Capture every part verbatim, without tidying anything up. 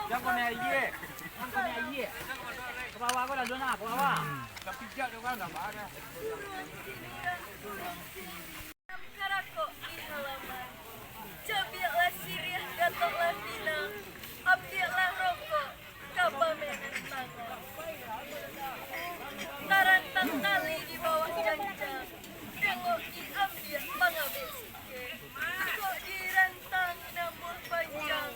Jangan kau naik aia. Jangan kau naik aia. Ke bawah kau lah, Zona, ke bawah. Dah pijak dia orang, dah marah. Karakok di halaman. Cabiaklah siriah, gatoklah pinang. Ambiaklah rokok, ka pameran tangan. Tarantang tali di bawah janjang. Elok diambiak pangabek sikek. Kok dirantang namuah panjang.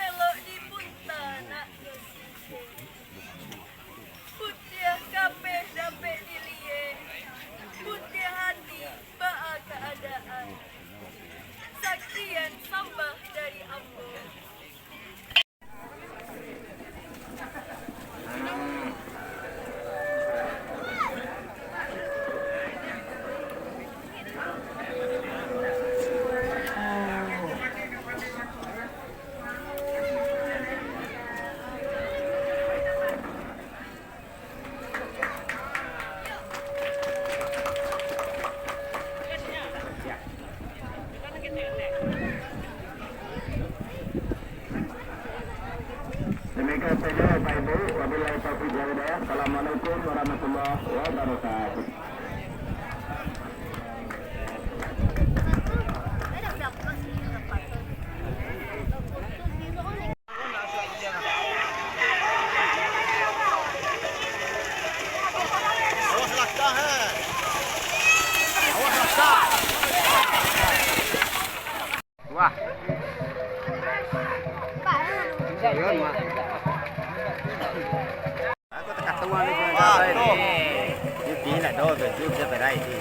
Elok dipunta nak jo sikek. Putiah kapeh dapek diliek, putiah ati baa kaadaan. Sakian sambah dari ambo. Demikian saja, Bapak Ibu. Wabillahi taufiq wal hidayah. Assalamualaikum warahmatullahi wabarakatuh. Wah. Aku tak tahu anu tu. Wah, tu. Dia pindah dah tu, dia bisa berai dia.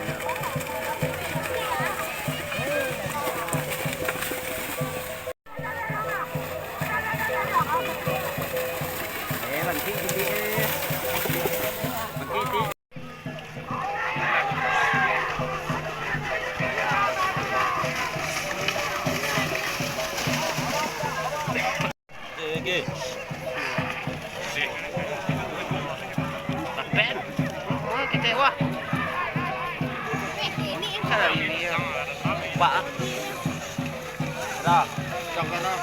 Eh, bangkit sikit, eh. Bangkit sikit. Okey, okey. Tapen. Oh, kita wah. Salah ini ya. Pak. Dah. Dah, dah.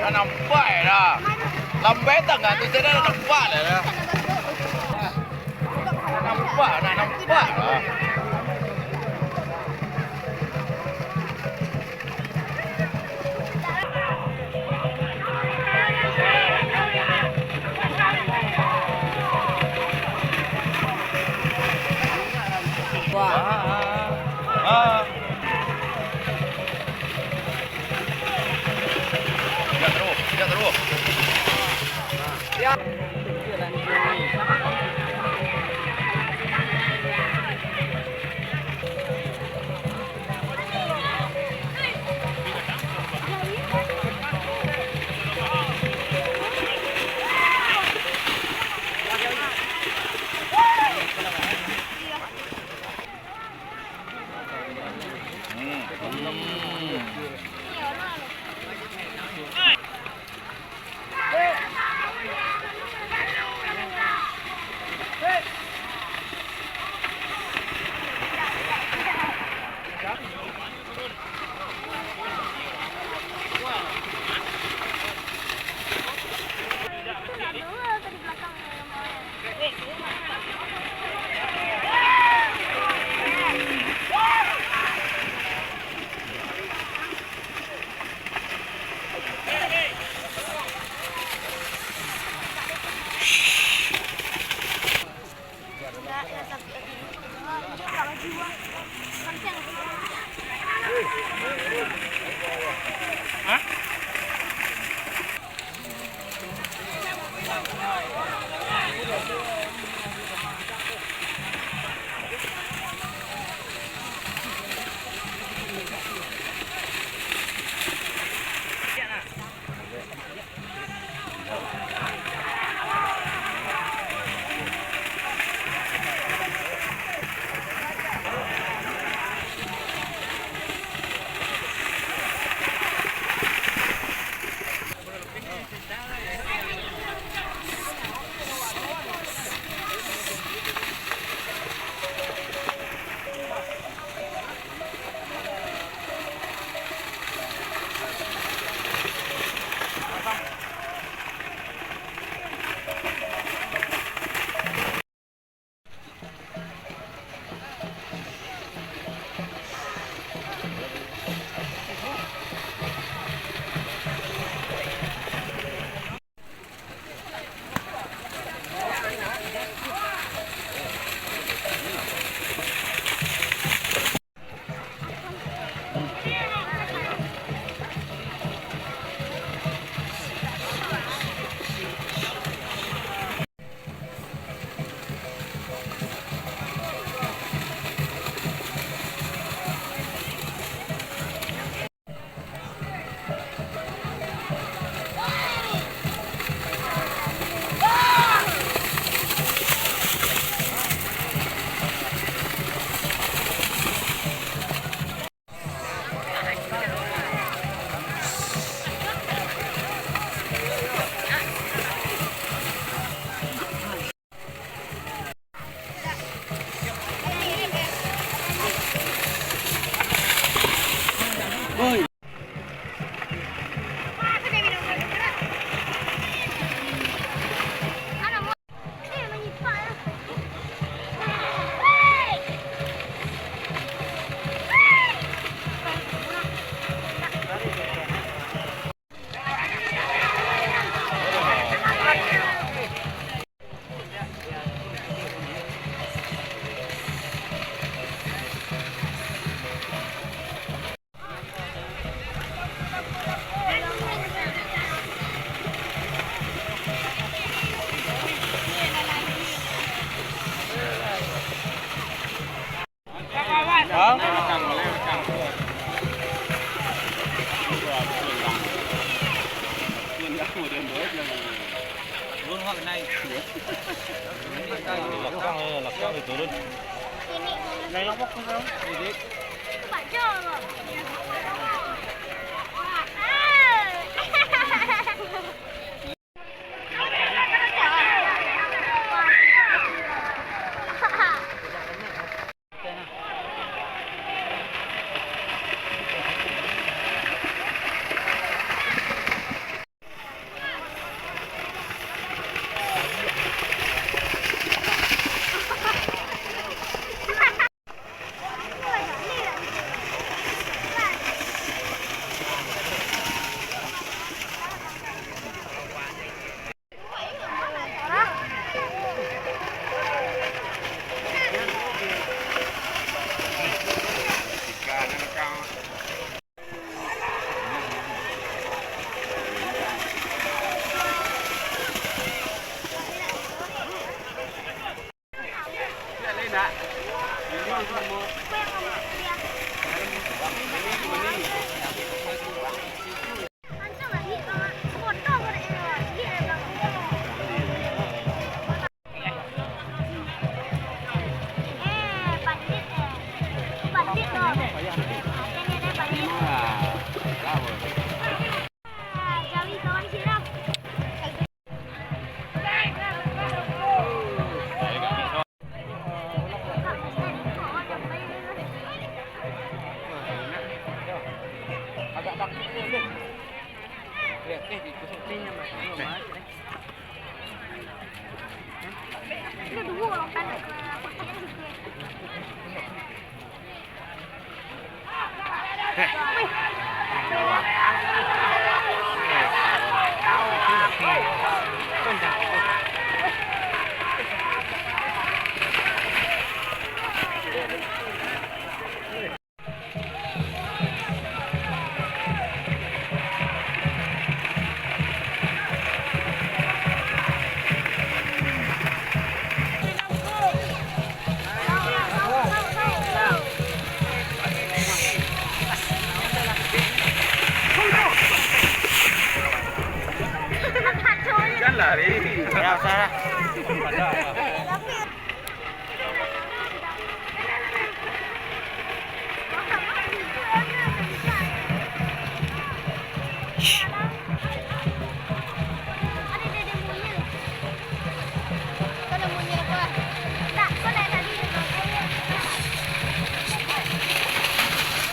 Nah, nampak lah. Lambai tangan tu, saya dah nampak lah. Nampak, nak nampak lah. Wah. Ah. Tiga terus, tiga terus. Ya.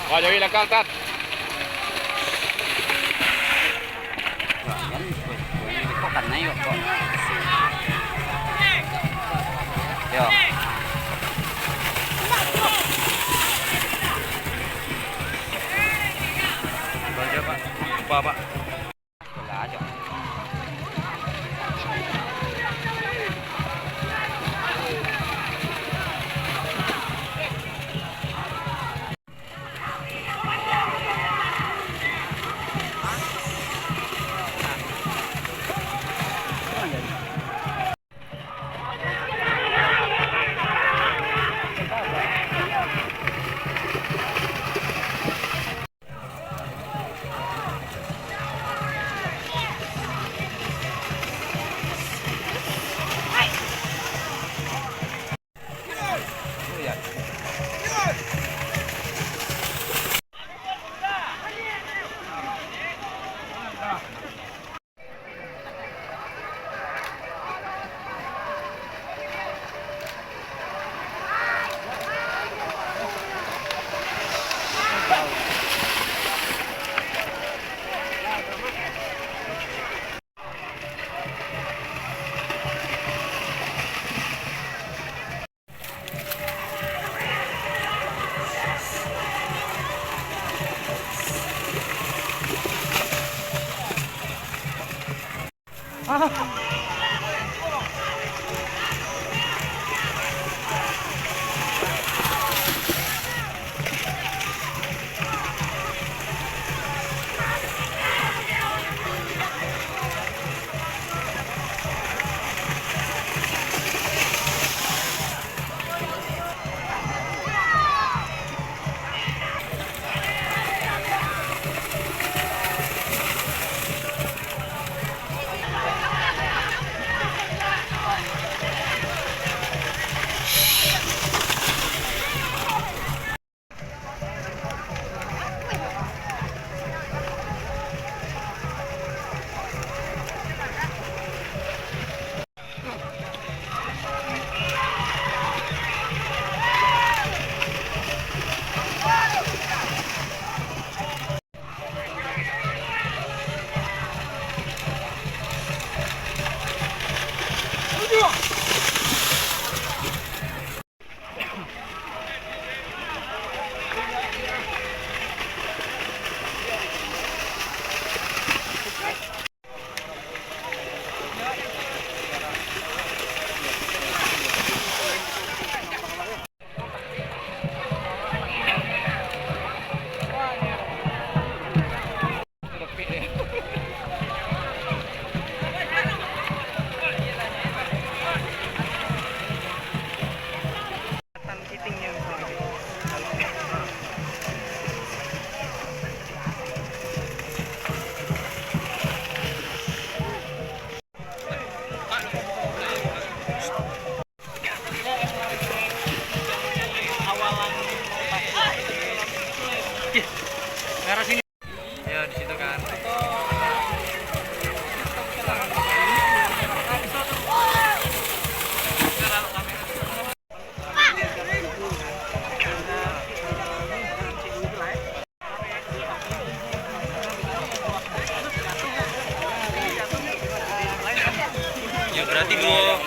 Wah, jauh lah, Kang, Tan. Wah, kan, kok, kok ini, kok kan naik, kok. Yo. Baik, Pak. Lupa, Pak. Ih, ngarah sini. Ya, di situ kan. Ya, berarti duo.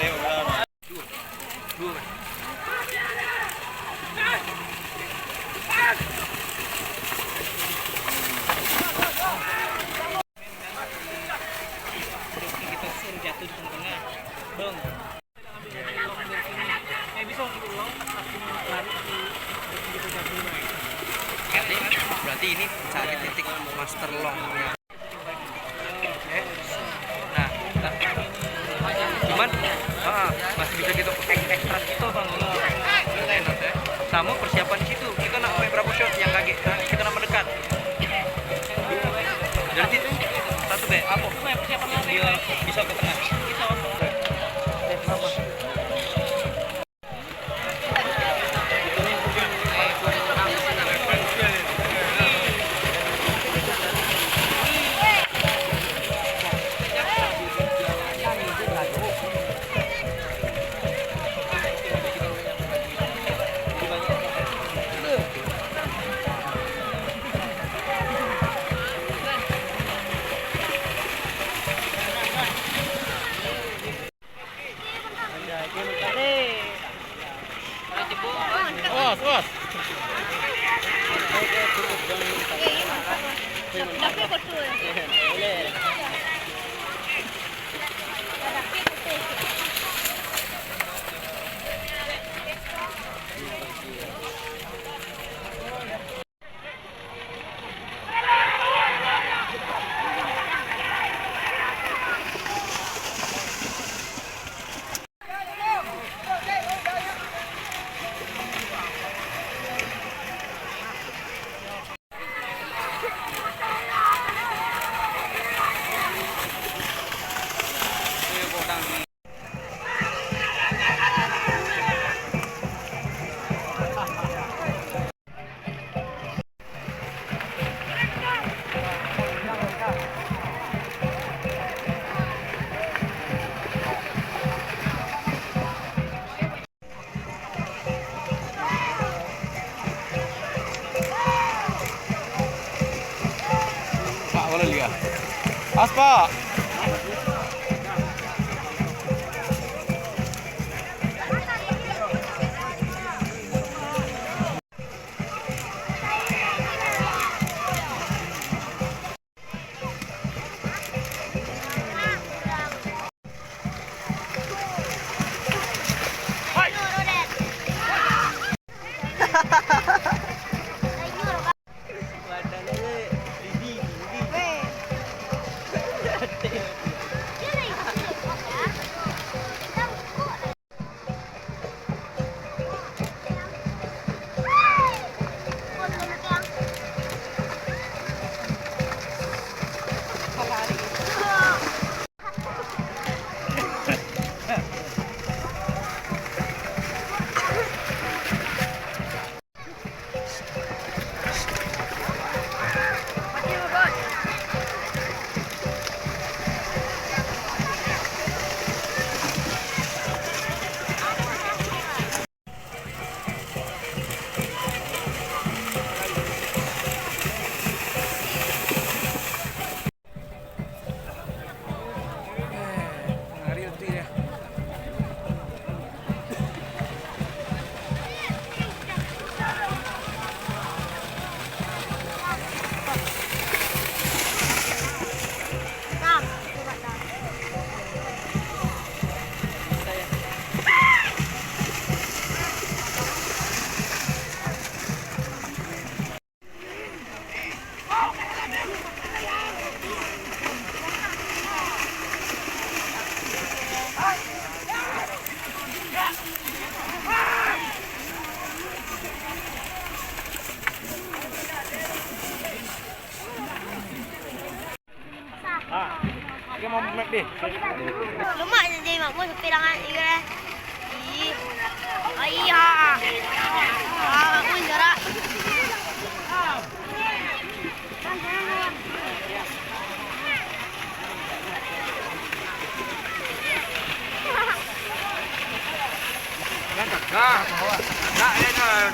Berarti, berarti ini cari titik master lock ya. Nah, nah. Cuman, ah, masih bisa gitu ek-, ekstrak gitu, Bang. Enak, ya. Sama persiapan di situ. Kita nak main berapa shot yang kaget? Nah, kita nak mendekat. Jadi, satu be, apa? Dia bisa ke tengah. Pak, boleh lihat. Aspak. Ha. Dia mau mat deh. Lemak je jadi makmur sampai dengan dia. Ih. Ah, iya. Ah, makmur jarak. Nak cakap, nak, nak, nak.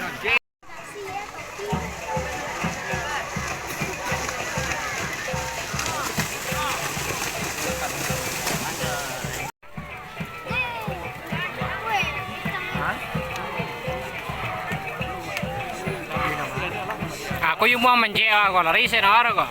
Aku cuma mancek ko, lari senor ko.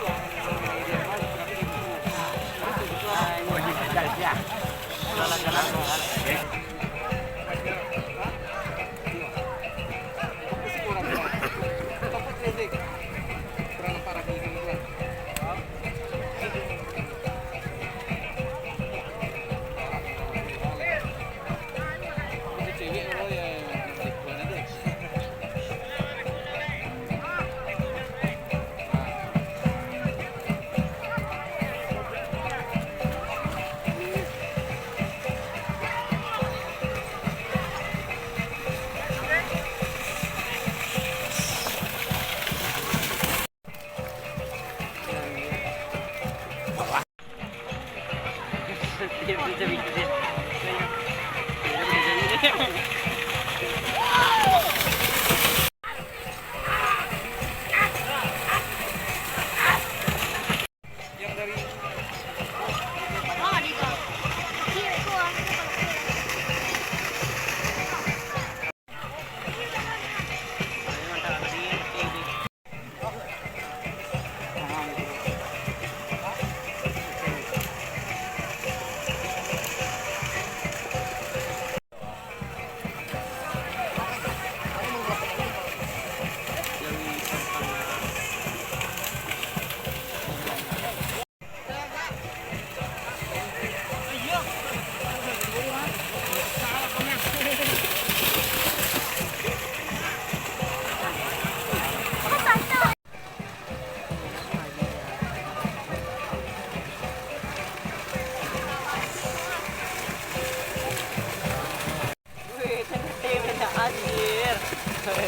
Ai,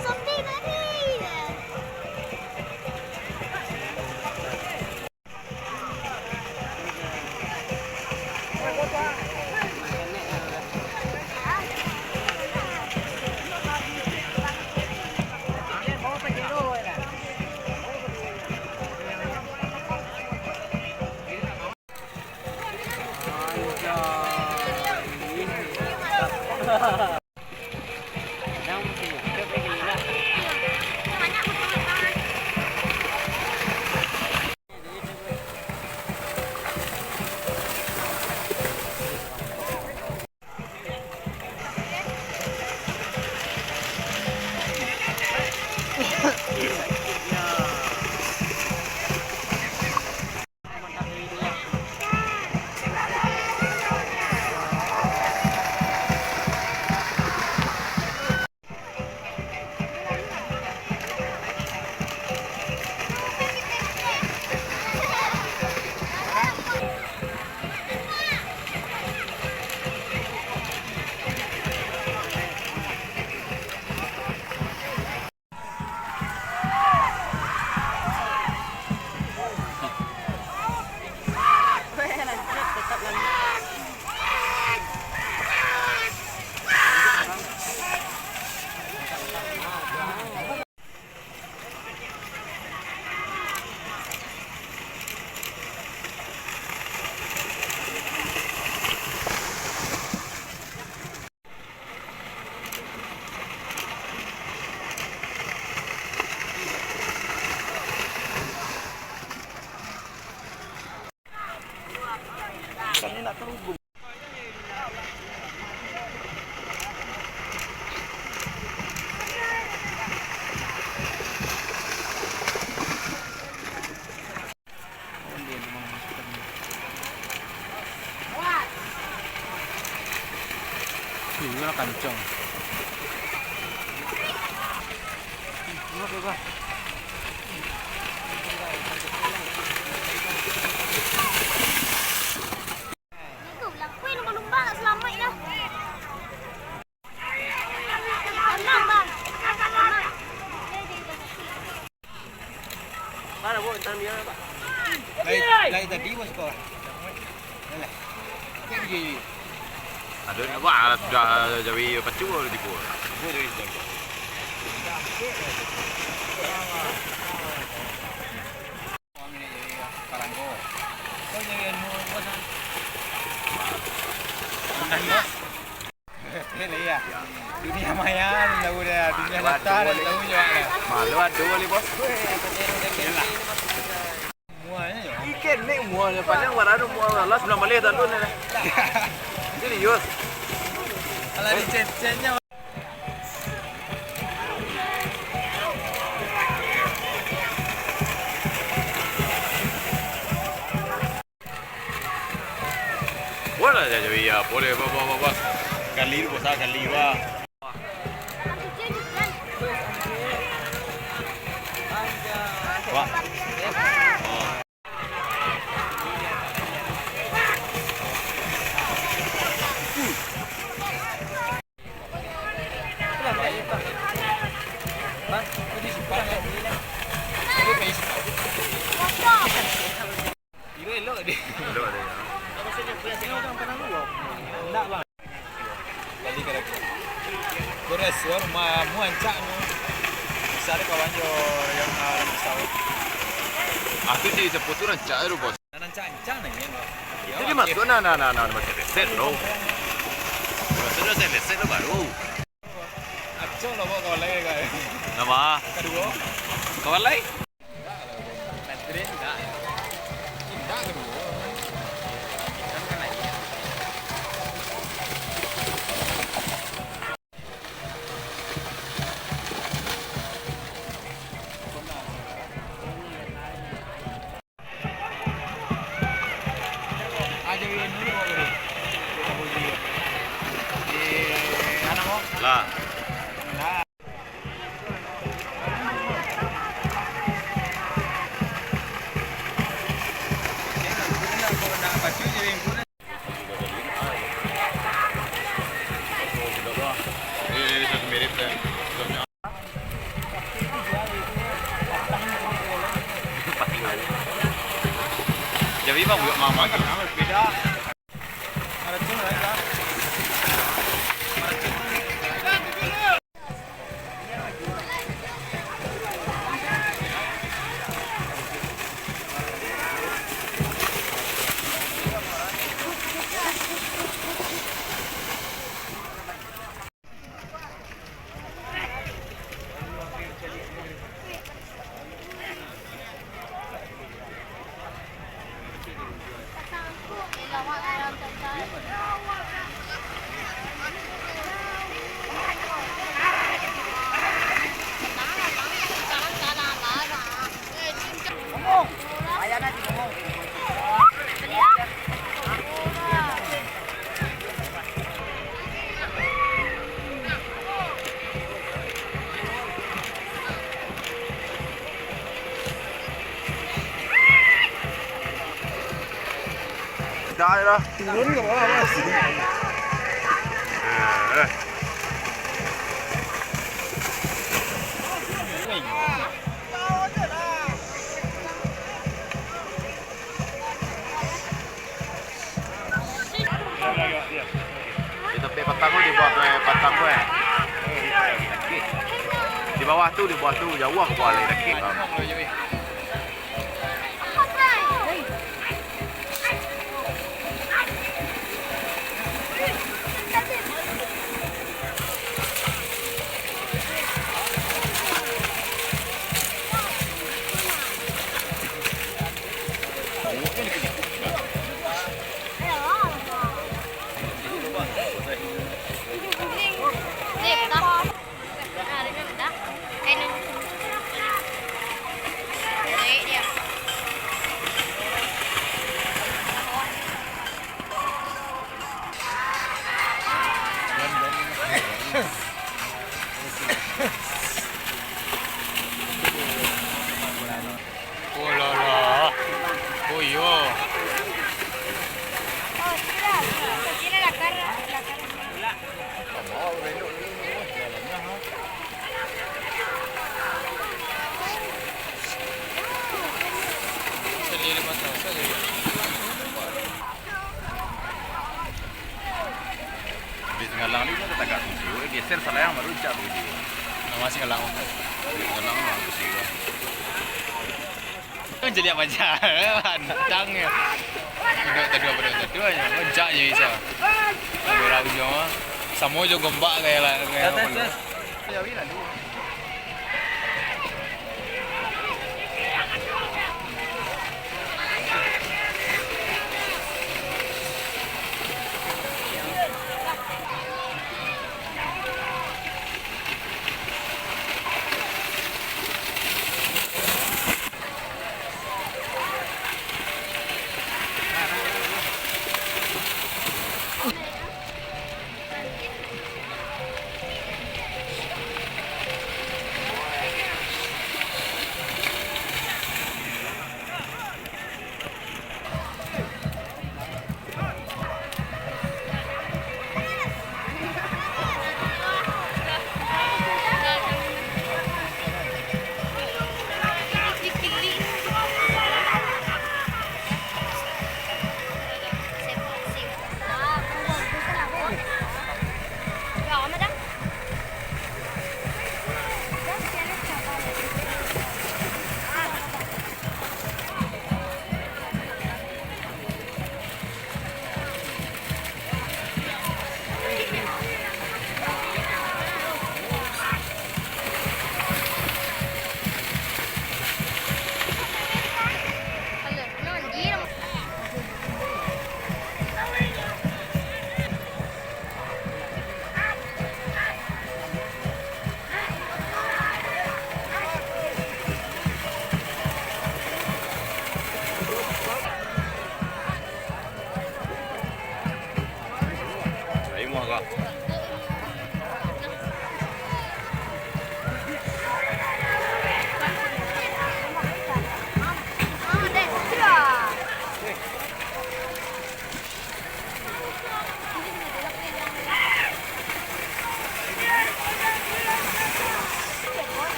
zombie lari. Iyo lah, kancang. Itu, yang kuih lumba-lumba nak salamaik dah. Tenang, Bang. Tenang. Mana, Bu, intan dia, Pak? Lai, lai tadi, Bos, kok. Alah. Cek dia, dia. Ada nak buat, alah, sudah jawi pacu, baru tiga. Tiga jawi sudah. Dunia maya, tahu dia. Dunia nyata, tahu juga lah. Malu ado boleh, Bos. Ikan ni muanya, paling baru muanya lah, sembilan baleh tahun ni. Serius. Alah, dicet-cetnya. Boleh aja, iya, boleh, bah, bah, bah, bah. Kali tu, bosan kali, bah. Wah. Elok deh. Elok deh. Bali ka lagi. Kores, wah, ma-, muancak tu. Bisa ada kawan jo yang, ah, orang pisau. Ah, tu jadi sepuluh tu rancak tu, Bos. Nah, rancak-rancak nang ni, Bos. Itu dia masuk, nah, nah, nah, nah, masuk reset, bro. Masuk reset, reset tu baru. Acok lah, bawa kawan lain, kan. Nama? Kedua. Kawan lain? Lah. Turun ke bawah, Mas? Di tampek patang tu, di bawah tu, eh, patang tu, eh. Di bawah tu, di bawah tu, jauah ka bawah lai, dakek. Oh, lah, lah. Oh, iyo. Di Singalang ni kan tatagak pintu, eh, geser salayang baru cak bagitu. Nama Singalang? Di Singalang lah, di Singalang. Kan jadi apa aja, pantang ya. Duduk tadi apa duduk tadi aja, pecah je bisa. Merah ujung ah. Samo jo gombak kayak lah, kayak apa lu.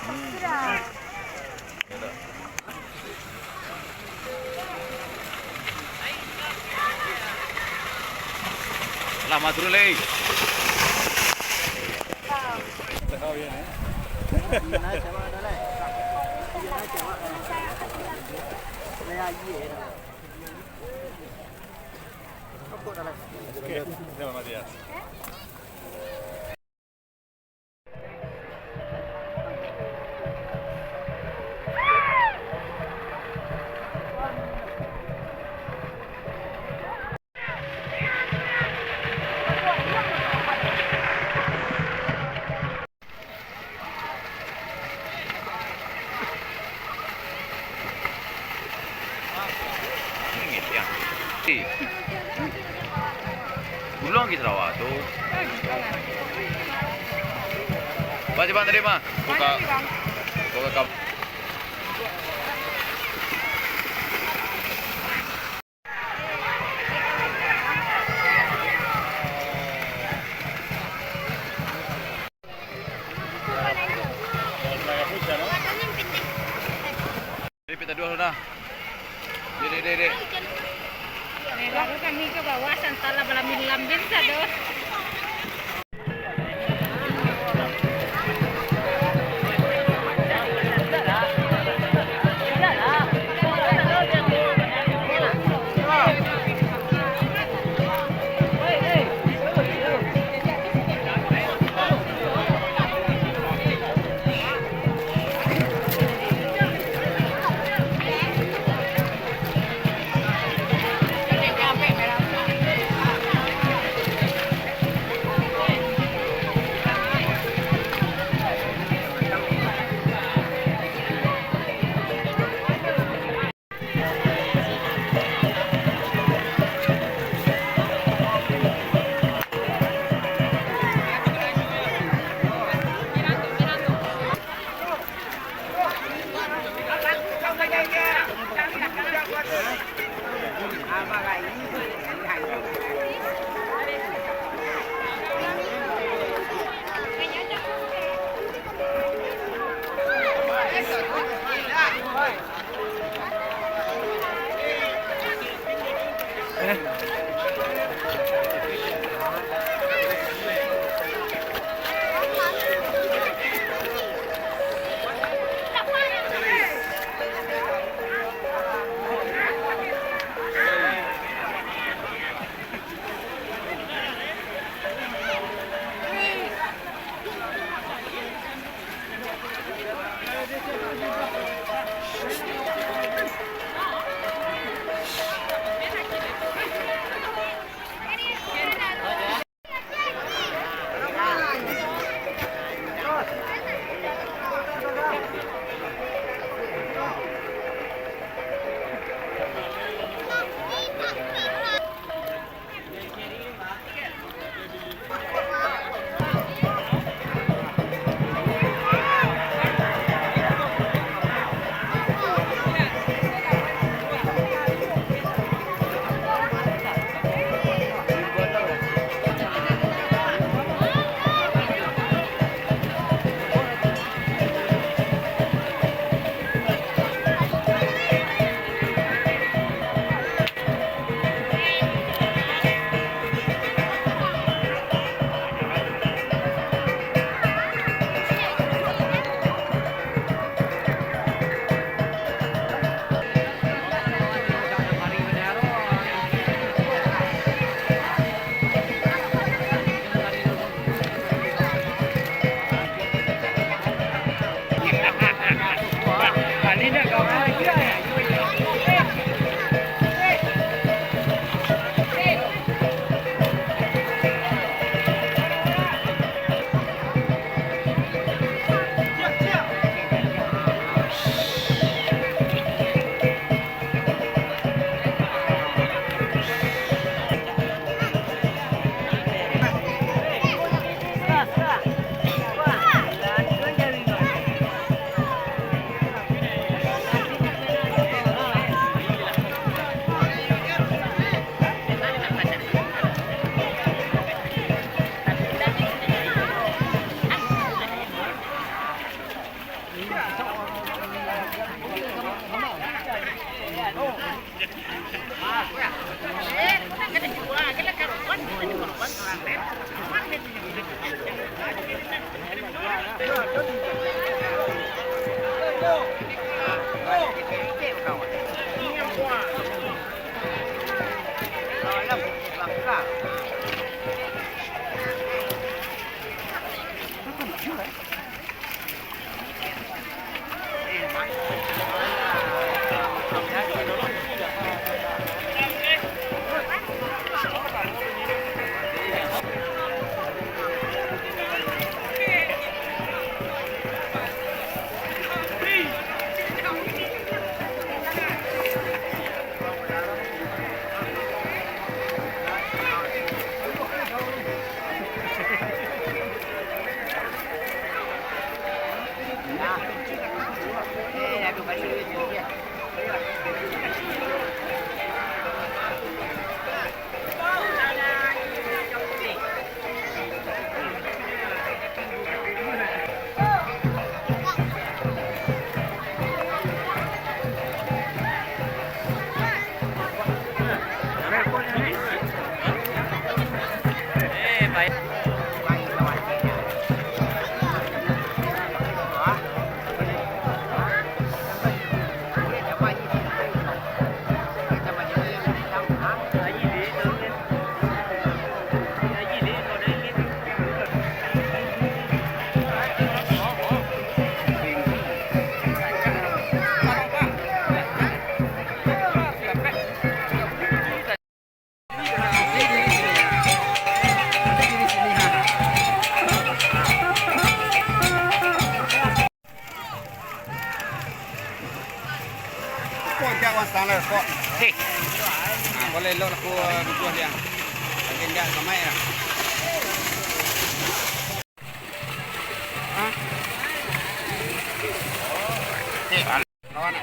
Lah, mah turun lai. Oke, terima kasih ya. Pulang ke Sarawak tu. Baca bang tadi mah. Buka. Buka kap. Jadi, pita dua sudah. Dek, dek, dek, dek. Eh, baru kami ke bawah, santala balambin-lambin sado. Kok jak wan standar kok. Hei. Nah, boleh elok aku, eh, bubuah dia. Tapi enggak samai lah. Hah? Hei, kawan.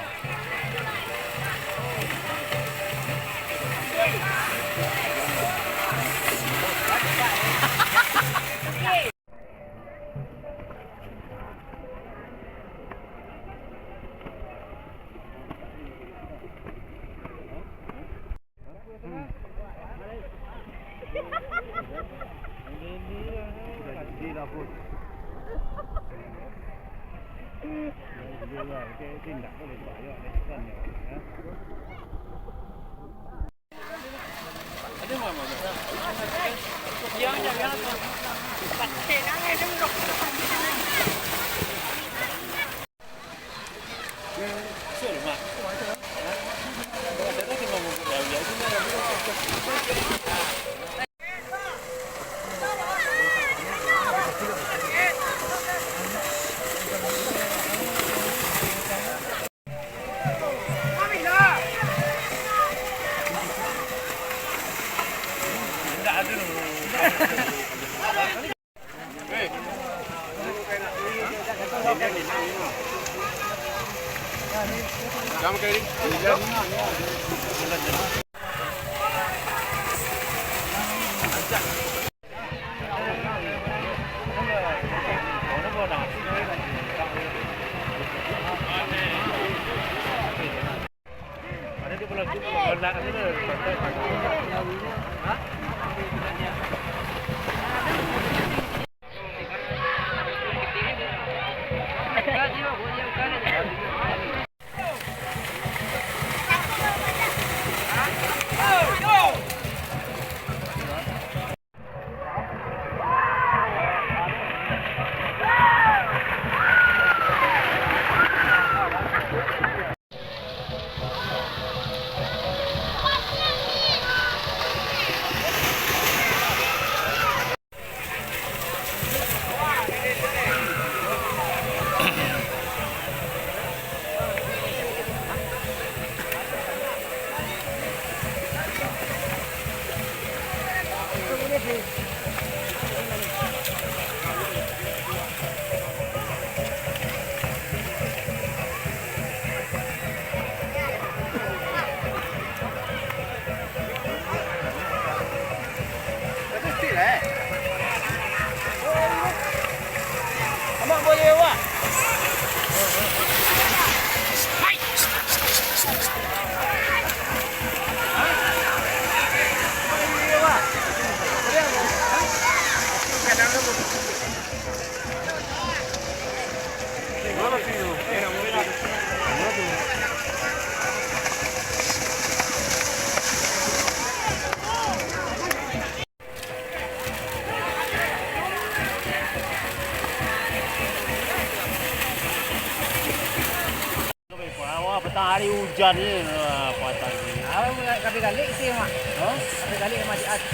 Hari hujan ni, ah, patah ni. Awak mulai kabeh galik isi, Mak. Hah? Kabeh galik, Mak, di at-,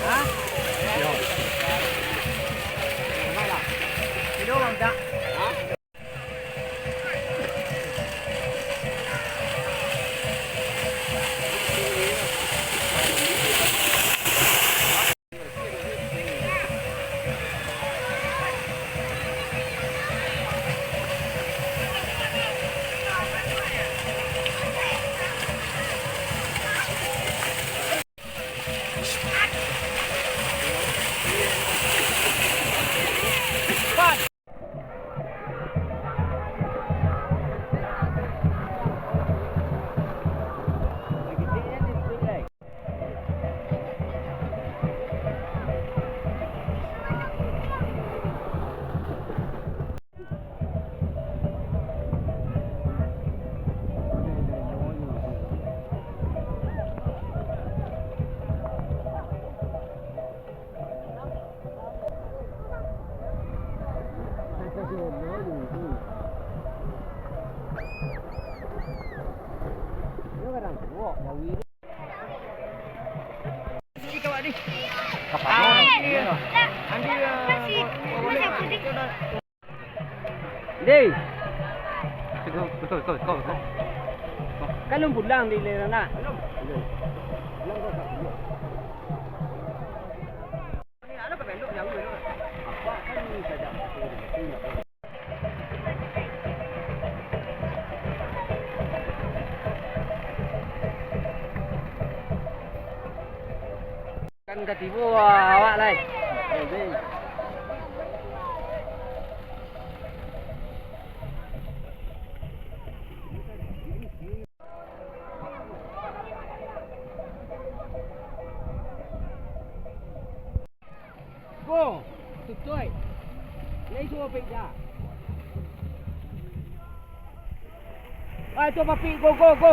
Hah? Tidur, Mak, tak? Hah? Dei. Kau, kau, kau, kau, kau. Kan lun pulang di Lirana? Belum. Kan ka tibo awak lai. Go! Tutuik! Lai suruah pek ja. Ai, tu papik, go, go, go!